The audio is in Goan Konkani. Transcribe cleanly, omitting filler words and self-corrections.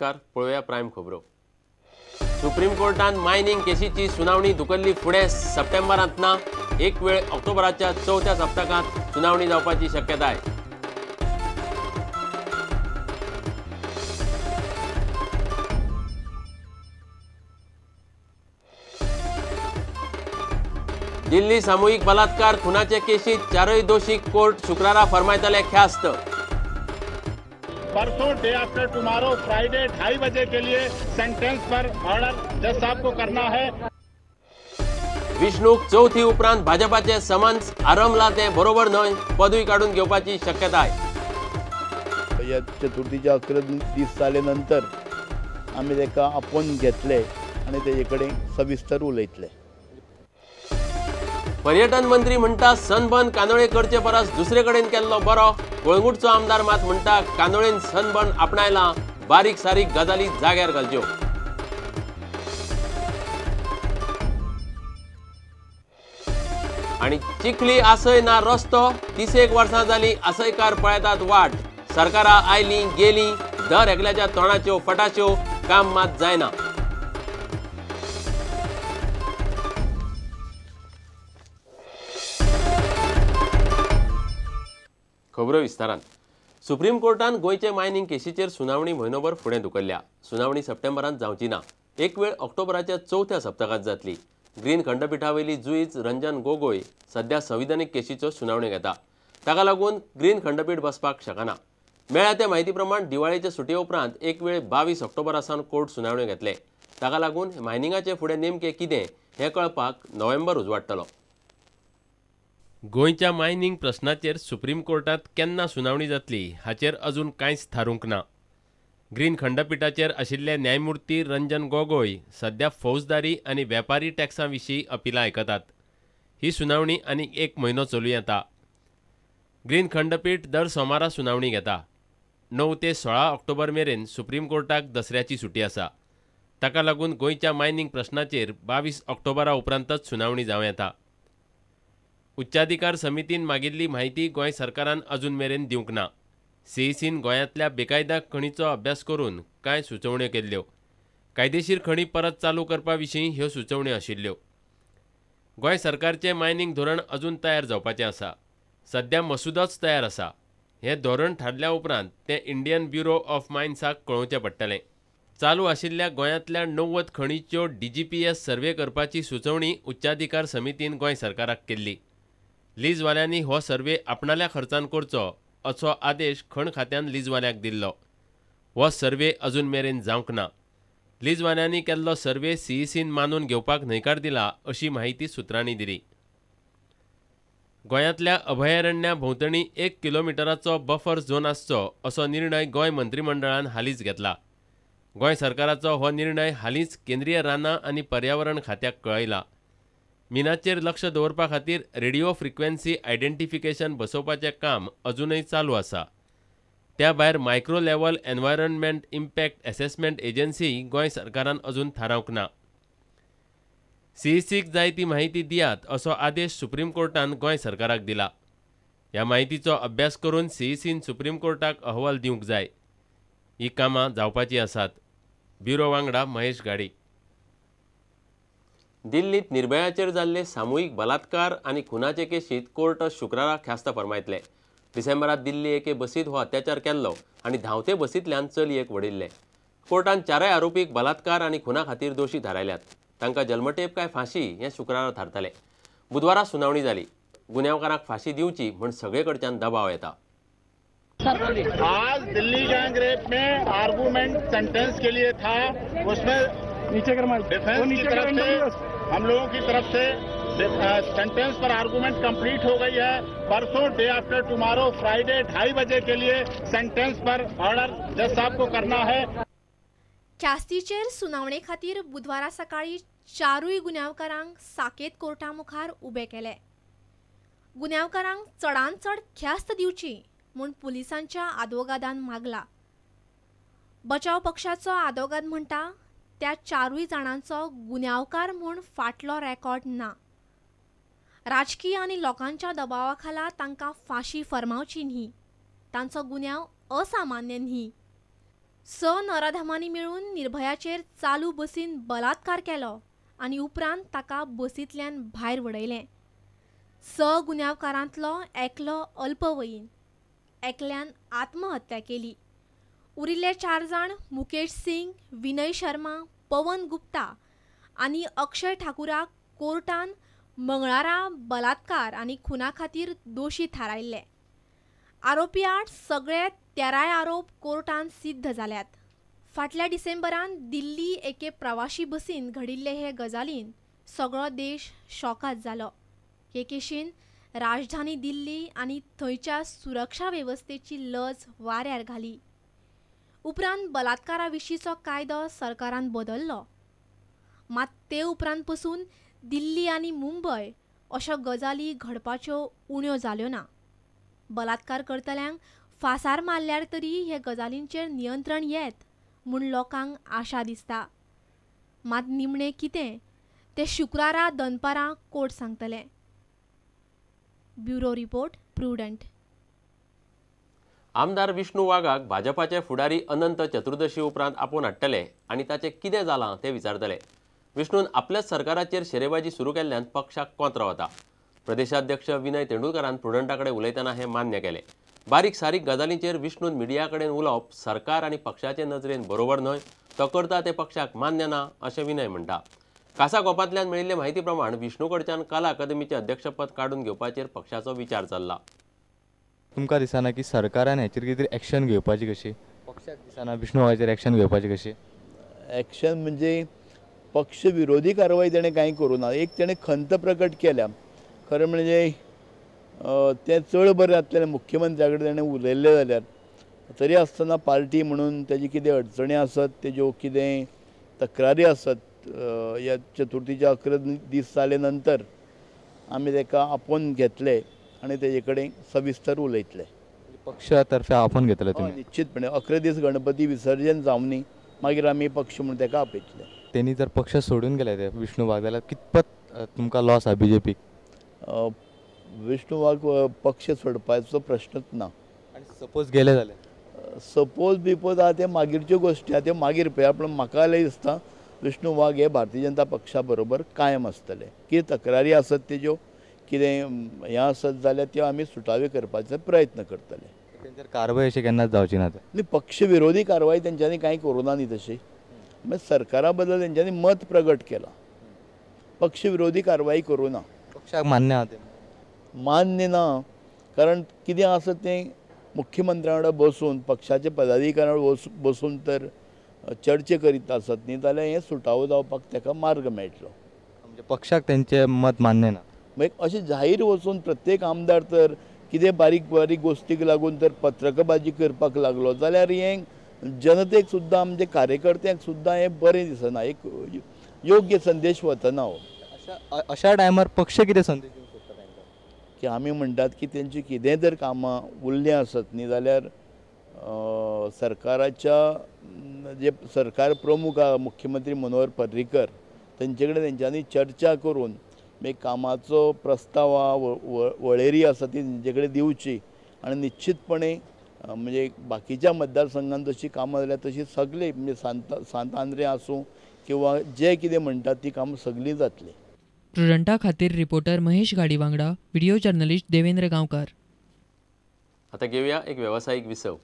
नमस्कार, पळोवया प्रायम खबरो. सुप्रीम कोर्टान मायनिंग केशीची सुनावणी धुकल्ली फुडें सप्टेंबरांत ना, एक वेळ ऑक्टोबराच्या चवथ्या सप्तकांत सुनावणी जावपाची शक्यताय. दिल्ली सामुहीक बलात्कार खुनाचे केशीत चारय दोशीक कोर्ट शुक्रारा फरमायतले ख्यास्त. परसों डे आफ्टर टुमारो फ्राइडे 2:30 बजे के लिए सेंटेंस पर ऑर्डर जज साहब को करना है. विष्णूक चवथी उपरांत भाजपाचे समन्स आरंभला ते बरोबर न्हय, पदवी काडून घेवपाची शक्यताय. या चतुर्थीचे 11 दीस जाले नंतर आमी ताका आपोवन घेतले आनी तेजे कडेन सविस्तर उलयतले. पर्यटन मंत्री म्हणटा सनबर्न कांदोळे करचे परस दुसरे कडेन केल्लो बरो. कळंगूटचो आमदार मात म्हणटा कांदोळेन सनबर्न आपणायला, बारीक सारीक गजाली जाग्यार घालच्यो. आनी चिखली आसय ना रस्तो, 30 वर्सां जाली आसयकार पळयतात वाट. सरकारां आयलीं गेलीं, दर एकल्याच्या तोंडाच्यो फटाश्यो, काम मात जायना. खबरो विस्तारान. सुप्रीम कोर्टान गोंयचे मायनिंग केशीचेर सुनावणी म्हयनोभर फुडें धुकल्ल्या. सुनावणी सप्टेंबरांत जावची ना, एक वेळ ऑक्टोबराच्या चवथ्या सप्तकांत जातली. ग्रीन खंडपिठावयली जुईज रंजन गोगोय सध्या संविधानीक केशीच्यो सुनावणी घेता, ताका लागून ग्रीन खंडपीठ बसपाक शकना. मेळ्ळ्या त्या म्हायती प्रमाण दिवाळेच्या सुटये उपरांत एक वेळ 22 ऑक्टोबरा सावन कोर्ट सुनावण्यो घेतले. ताका लागून मायनिंगाचे फुडें नेमकें कितें हें कळपाक नोव्हेंबर उजवाडटलो. गोंयच्या मायनिंग प्रश्नाचेर सुप्रीम कोर्टांत केन्ना सुनावणी जातली हाचेर अजून कांयच थारूंक ना. ग्रीन खंडपिठाचेर आशिल्ले न्यायमूर्ती रंजन गोगोय सध्या फौजदारी आनी वेपारी टॅक्सां विशीं अपिलां आयकतात. ही सुनावणी आनीक एक म्हयनो चलूं येता. ग्रीन खंडपीठ दर सोमारा सुनावणी घेता. 9 ते 16 ऑक्टोबर मेरेन सुप्रीम कोर्टाक दसऱ्याची सुटी आसा. ताका लागून गोंयच्या मायनिंग प्रश्नाचेर 22 ऑक्टोबरा उपरांतच सुनावणी जावं येता. उच्चाधिकार समितीन मागिल्ली म्हायती गोंय सरकारान अजून मेरेन दिवंक ना. सीईसीन गोंयांतल्या बेकायदा खणीचो अभ्यास करून कांय सुचोवण्यो केल्ल्यो. कायदेशीर खणी परत चालू करपा विशीं ह्यो सुचोवण्यो आशिल्ल्यो. गोंय सरकारचें मायनिंग धोरण अजून तयार जावपाचें आसा. सध्या मसुदोच तयार आसा. हें धोरण थारल्या उपरांत तें इंडियन ब्युरो ऑफ मायन्साक कळोवचें पडटलें. चालू आशिल्ल्या गोंयांतल्या 90 खणीच्यो डीजीपीएस सर्वे करपाची सुचोवणी उच्चाधिकार समितीन गोंय सरकाराक केल्ली. लीजवाल्यांनी हो सर्वे आपणाल्या खर्चान करचो असो आदेश खण खात्यान लीजवाल्यांक दिल्लो. हो सर्वे अजून मेरेन जावंक ना. लीजवाल्यांनी केल्लो सर्वे सीईसीन मानून घेवपाक न्हयकार दिला अशी म्हायती सुत्रांनी दिली. गोंयांतल्या अभयारण्या भोंवतणी 1 किलोमिटराचो बफर झोन आसचो असो निर्णय गोंय मंत्रिमंडळान हालींच घेतला. गोंय सरकाराचो हो निर्णय हालींच केंद्रीय रानां आनी पर्यावरण खात्याक कळयला. मिनाचेर लक्ष दवरपा खातीर रेडिओ फ्रिक्वेन्सी आयडेंटिफिकेशन बसोवपाचें काम अजूनय चालू आसा. त्या भायर micro level environment impact assessment agency Goa सरकारान अजून थारावंक ना. सीईसीक जाय ती म्हायती दियात असो आदेश सुप्रीम कोर्टान गोंय सरकाराक दिला. ह्या म्हायतीचो अभ्यास करून सीईसीन सुप्रीम कोर्टाक अहवाल दिवंक जाय. ही कामां जावपाची आसात. ब्युरो वांगडा महेश गाडी. दिल्लीत निर्भयाचेर जाल्ले सामुहीक बलात्कार आनी खुनाचे केशीत कोर्ट शुक्रारा ख्यास्त फरमायतले. डिसेंबरात दिल्ली एके बसीत हो अत्याचार केल्लो आनी धांवते बसींतल्यान चलयेक वडिल्ले. कोर्टान चारय आरोपीक बलात्कार आनी खुना खातीर दोशी थारायल्यात. तांकां जल्मठेप काय फांशी हें शुक्रारा थारतलें. बुधवारा सुनावणी जाली. गुन्यांवकारांक फांशी दिवची म्हूण सगळे कडच्यान दबाव येता. आज दिल्ली गैंग रेप में आर्गुमेंट सेंटेंस के लिए था, उसमें डिफेंस की तरफ से हम लोगों की तरफ से सेंटेंस पर आर्गुमेंट कंप्लीट हो गई है. परसों डे आफ्टर टुमारो फ्राइडे 2:30 बजे के लिए सेंटेंस पर ऑर्डर जज साहब को करना है. ख्यास्तीचेर सुनावणे खातीर बुधवारा सकाळी चारूय गुन्यांवकारांक साकेत कोर्टा मुखार उबे केले. गुन्यांवकारांक चडांत चड ख्यास्त दिवची म्हूण पुलिसांच्या आदवोगादान मागला. बचाव पक्षाचो आदवोगाद म्हणटा त्या चारूय जाणांचो गुन्यांवकार म्हूण फाटलो रेकॉर्ड ना. राजकीय आनी लोकांच्या दबावा खाला तांकां फांशी फर्मावची न्ही. तांचो गुन्यांव असामान्य न्ही. 6 नराधमांनी मेळून निर्भयाचेर चालू बसीन बलात्कार केलो आनी उपरांत ताका बसींतल्यान भायर वडयलें. 6 गुन्यांवकारांतलो एकलो अल्पवयीन, एकल्यान आत्महत्या केली. उरिल्ले 4 जाण मुकेश सिंग, विनय शर्मा, पवन गुप्ता आनी अक्षय ठाकूराक कोर्टान मंगळारा बलात्कार आनी खुना खातीर दोशी थारायल्ले. आरोपी आड सगळे 13 आरोप कोर्टान सिद्ध जाल्यात. फाटल्या डिसेंबरान दिल्ली एके प्रवाशी बसीन घडिल्ले हे गजालीन सगळो देश शॉकात जालो. हे केशीन राजधानी दिल्ली आनी थंयच्या सुरक्षा वेवस्थेची लज वाऱ्यार घाली. उपरांत बलात्कारा विशींचो कायदो सरकारान बदल्लो. मात ते उपरांत पसून दिल्ली आनी मुंबय अशो गजाली घडपाच्यो उण्यो जाल्यो ना. बलात्कार करतल्यांक फासार मारल्यार तरी हे गजालींचेर नियंत्रण येत म्हूण लोकांक आशा दिसता. मात निमणें कितें तें शुक्रारा दनपारां कोर्ट सांगतलें. Bureau report, Prudent. आमदार विष्णू वाघाक भाजपाचे फुडारी अनंत चतुर्दशी उपरांत आपोवन हाडटले आनी ताचें कितें जालां तें विचारतले. विष्णून आपल्याच सरकाराचेर शेरेबाजी सुरू केल्ल्यान पक्षाक कोंत्र वता. प्रदेशाध्यक्ष विनय तेंडुलकारान प्रुडंटा कडेन उलयतना हें मान्य केलें. बारीक सारीक गजालींचेर विष्णून मिडिया कडेन उलोवप सरकार आनी पक्षाचे नजरेन बरोबर न्हय, तो करता तें पक्षाक मान्य ना अशें विनय म्हणटा. कासा गोपांतल्यान मेळिल्ले म्हायती प्रमाण विष्णू कडच्यान कला अकादमीचें अध्यक्षपद काडून घेवपाचेर पक्षाचो विचार चल्ला. तुमकां दिसना की सरकारान हेचेर कितें एक्शन घेवपाची कशी, पक्षाक दिसना विष्णू वाघाचेर एक्शन घेवपाची कशी? एक्शन म्हणजे पक्ष विरोधी कारवाई तेणें कांय करूं ना. एक तेणें खंत प्रकट केल्या. खरें म्हणजे तें चड बरें जातलें मुख्यमंत्र्या कडेन तेणें उलयल्लें जाल्यार. तरी आसतना पार्टी म्हणून तेजी कितें अडचणी आसत, तेज्यो कितें तक्रारी आसत, ह्या चतुर्थीचे 11 दीस जाले नंतर आमी ताका आपोवन घेतले आनी तेजे कडेन सविस्तर उलयतले. पक्षा तर्फे आपोवन घेतले तुमी? निश्चितपणे 11 दीस गणपती विसर्जन जावनी मागीर आमी पक्ष म्हणून ताका आपयतले. तेणी जर पक्ष सोडून गेले ते विष्णू वाघ जाल्यार कितपत तुमकां लॉस आसा बीजेपीक? विष्णू वाघ पक्ष सोडपाचो प्रश्नच ना. आनी सपोज गेले जाल्यार? सपोज बिपोज आहा ते मागीरच्यो गोश्टी आहा त्यो मागीर पळया. पूण म्हाका जाल्यार दिसता विष्णू वाघ हे भारतीय जनता पक्षा बरोबर कायम आसतले. कितें तक्रारी आसत तेज्यो, कितें हें आसत जाल्यार त्यो आमी सुटाव्यो करपाचो प्रयत्न करतले. तेंचेर कारवाय अशी केन्नाच जावची ना? न्ही, पक्ष विरोधी कारवाय तेंच्यांनी कांय करूं ना न्ही तशी. मागीर सरकारा बद्दल तेंच्यांनी मत प्रगट केलां, पक्ष विरोधी कारवाय करूं ना. पक्षाक मान्य आहा तें? मान्य ना, कारण कितें आसा तें मुख्यमंत्र्या वांगडा बसून, पक्षाचे पदाधिकाऱ्यां वांगडा बसून तर चर्चा करीत आसत न्ही जाल्यार हें सुटावो जावपाक ताका मार्ग मेळटलो. म्हणजे पक्षाक तेंचें मत मान्य ना? मागीर अशें जाहीर वचून प्रत्येक आमदार तर कितें बारीक बारीक गोश्टीक लागून तर पत्रकबाजी करपाक लागलो जाल्यार हें जनतेक सुद्दां, आमचे कार्यकर्त्यांक सुद्दां हें बरें दिसना, एक योग्य संदेश वतना हो. अशा टायमार पक्ष कितें संदेश दिवंक सोदता तांकां? की आमी म्हणटात की तेंची कितें जर कामां उरलीं आसत न्ही जाल्यार सरकाराच्या जे सरकार प्रमुख आहा मुख्यमंत्री मनोहर पर्रीकर तेंचे कडेन तेंच्यांनी चर्चा करून मागीर कामाचो प्रस्ताव आहा, वळेरी आसा ती तेंचे कडेन दिवची आनी निश्चितपणे म्हणजे बाकीच्या मतदारसंघान जशी कामां जाल्या तशी सगळी म्हणजे सांत आंद्रे आसूं किंवा जे कितें म्हणटात ती कामां सगळीं जातलीं. प्रुडंटा खातीर रिपोर्टर महेश गाडी वांगडा व्हिडिओ जर्नलिस्ट देवेंद्र गांवकार. आता घेऊया एक व्यावसायिक विसव.